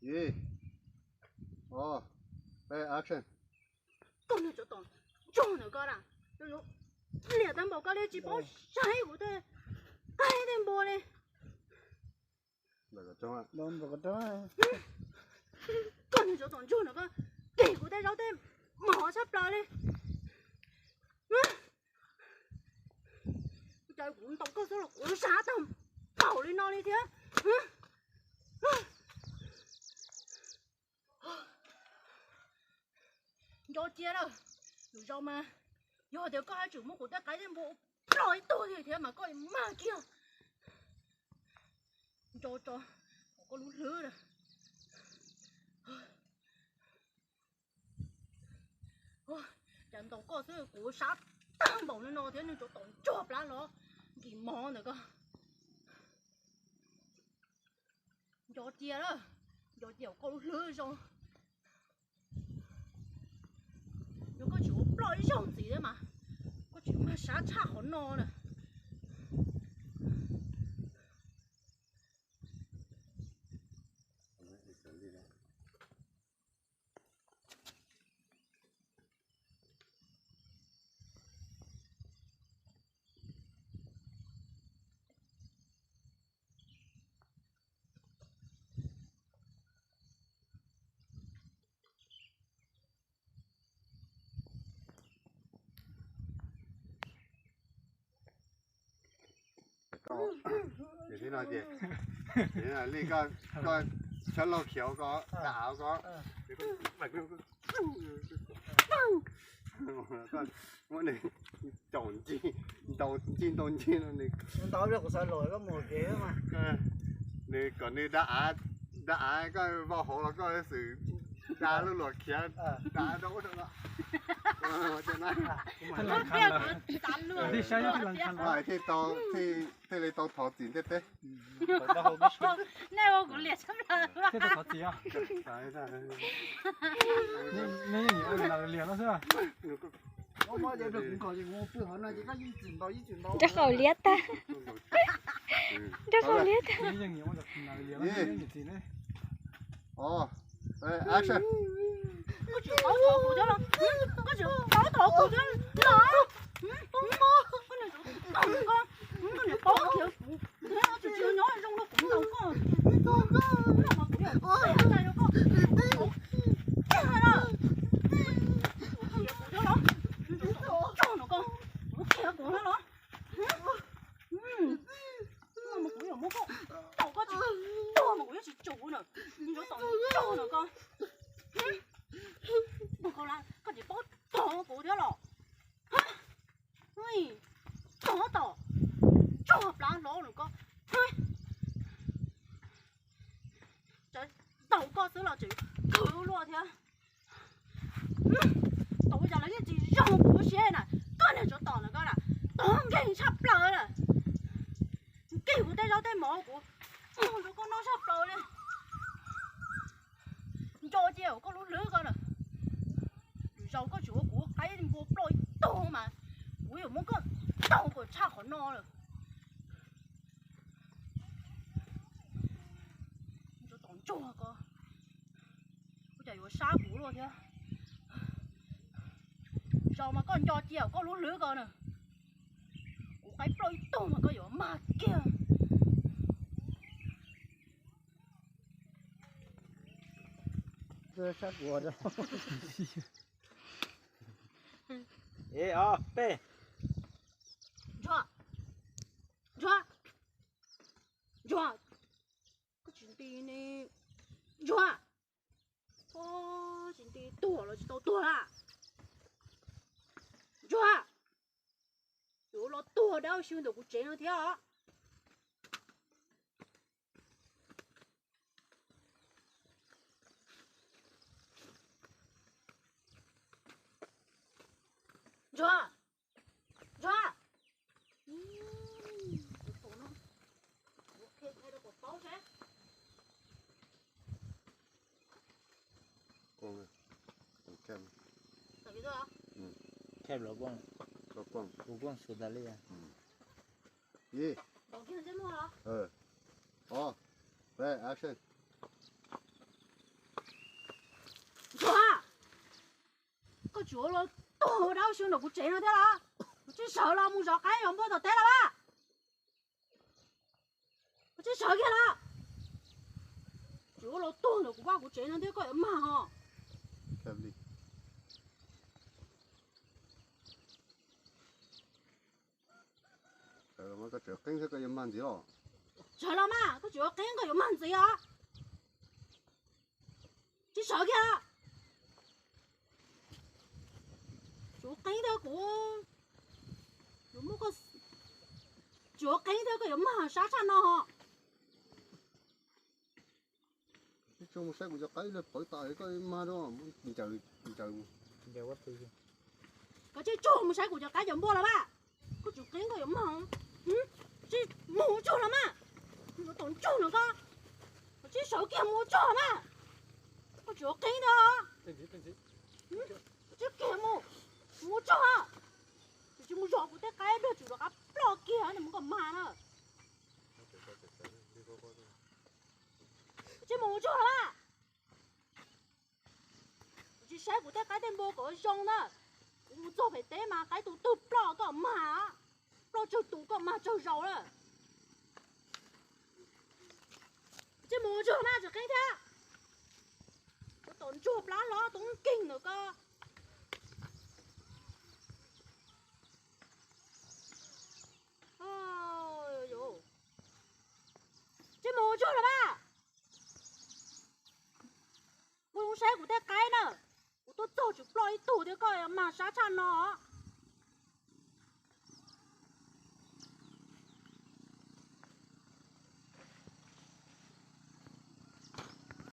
Ib, ob, peb, action. Koj niag tsov tom ntsoog ntawm koj na, liam tag npaum koj li tsis paub saib kuv tej qaib tej npua li. Koj niag tsov tom ntsoog ntawm koj, keg kuv tej zaub tej mov tshaj plaws li. Cas kuv ntaus koj xwb los kuv sab tag npaum li no li thiab. Nco cia lawm, lwm zaus mas yog tias koj yuav tsum muab kuv tej qaib tej npua ploj ib tug thiab mas koj mag kiag. Nco tso, koj lub hlwb na. Cas ntaus koj xwb kuv sab tag npaum li no thiab, niag tsov tom ntsoog plab los nkis mov ntawm koj. Nco cia lawm, nco cia koj lub hlwb zoo. Yog koj tsis ua ploj ib zaug ntxiv thiab mas koj tsis mag sab tshaj qhov no na. Li koj, koj tshab lauj khiav koj, da av koj, muab nws caum ncig, ntaus ncig ntaus ncig no nws, ntaus kuv xav luam koj mus kev mas, nws kom nws da av, da av koj vau hauv los koj xwm da lub luam khiav, da rau ub rau no. Thiaj tau, thiaj li tau thov txim ntiaj teb. Nej ua kuv liam tshaj plaws. Thiaj tau thov txim. Nej yeej nyiam ua li no xwb. Nrog qaum liab tag. Nrog qaum liab tag. Action. Koj tsis paub thov kuv thiab los? Koj tsis paub thov kuv thiab los? Koj niam paub khiav kuv thiab, tsis tsis nyob zoo rau kuv ntaus koj. Koj mas kuv yog kuv tag rau koj, kuv kiag lawm. Koj khiav kuv thiab los? Tso no koj, kuv khiav kuv thiab los? Mas kuv yuav muab koj, tau koj tsis tuag mas kuv yuav tsis tsum na. Ntsov tom ntsog na koj. Koj tsis paub thov kuv thiab los? Txog tom tso plab hlob na koj. Tseem ntaus koj xwb los tseem khwv luaj thiab. Tau ua cas lawv yeej tsis zoo kuv siab na. Koj niag tsov tom na koj na, tov nkeeg tshaj plaws na. Nkeeg kuv tej zaub tej mov kuv ua rau koj noj tshaj plaws li. Nco cia koj lub hlwb koj na. Zaum koj tsis ua kuv qaib npua ploj ib tug mas kuv yuav muab koj ntaus kom tshaj qhov no lawm. Ntsov tom ntsuag ko, ua cas yuav sab kuv luaj thiab. Zaum mas koj nco cia koj lub hlwb ko na, kuv qaib ploj ib tug mas koj yuav mag kiag. Sab kuv. Ib ob peb. Ntsuag, ntsuag, ntsuag, koj tsis nti ne. Ntsuag, koj tsis nti, tuag los tsis tau tuag na. Ntsuag, yuav los tuag dab xyw ntawm kuv tsev no thiab os. Ntsuag, ntsuag. Ib, ob, peb, action. Tsuav los tuag ua dab tsi ntawm kuv tsev no thiab los? Koj tsis sawv los mus zov qaib zov npua tom teb los mas? Koj tsis sawv kiag los? Tsuav los tuag ntawm kuv vaj kuv tsev no thiab koj yuav mag os. Koj tseem qeeb thiab koj yuav mag ntxiv os. Sawv los mas, koj tseem qeeb koj yuav mag ntxiv os. Tsis sawv kiag. Tsuav qeeb thiab kuv, tsuav qeeb thiab koj yuav mag sab tshaj no. Tsis tsuag mus saib kuv cov qaib lawm pawv tas koj mag rau ncaws ncaws. Koj tsis tsuag mus saib kuv cov qaib cov npua los mas, koj tsuav qeeb koj yuav mag. Tsis mus ua tsuag los mas, mus tom ntsuag no koj, koj tsis sawv kiag mus ua tsuag mas, koj tsuav qeeb thiab. Tsis kiag mus, mus ua tsuag, tsis mus zov kuv tej qaib pliag tsum rov qab ploj kiag mus kom mag na. Tsis mus ua tsuag los mas. Kuv tsis saib kuv tej qaib tej npua kom zoo na. Kuv mus txog pem teb mas qaib tus twg ploj koj mag, ploj tsawg tus koj mag tsawg zaus lawm. Tsis mus ua tsuag mas tsis qeeb thiab. Koj tom ntsuag plab hlob tub nkeeg ntawm koj. Tsis mus ua tsuag los mas. Kuv saib kuv tej qaib na, kuv tuaj txog tsis ploj ib tug thiab koj mag sab tshaj no.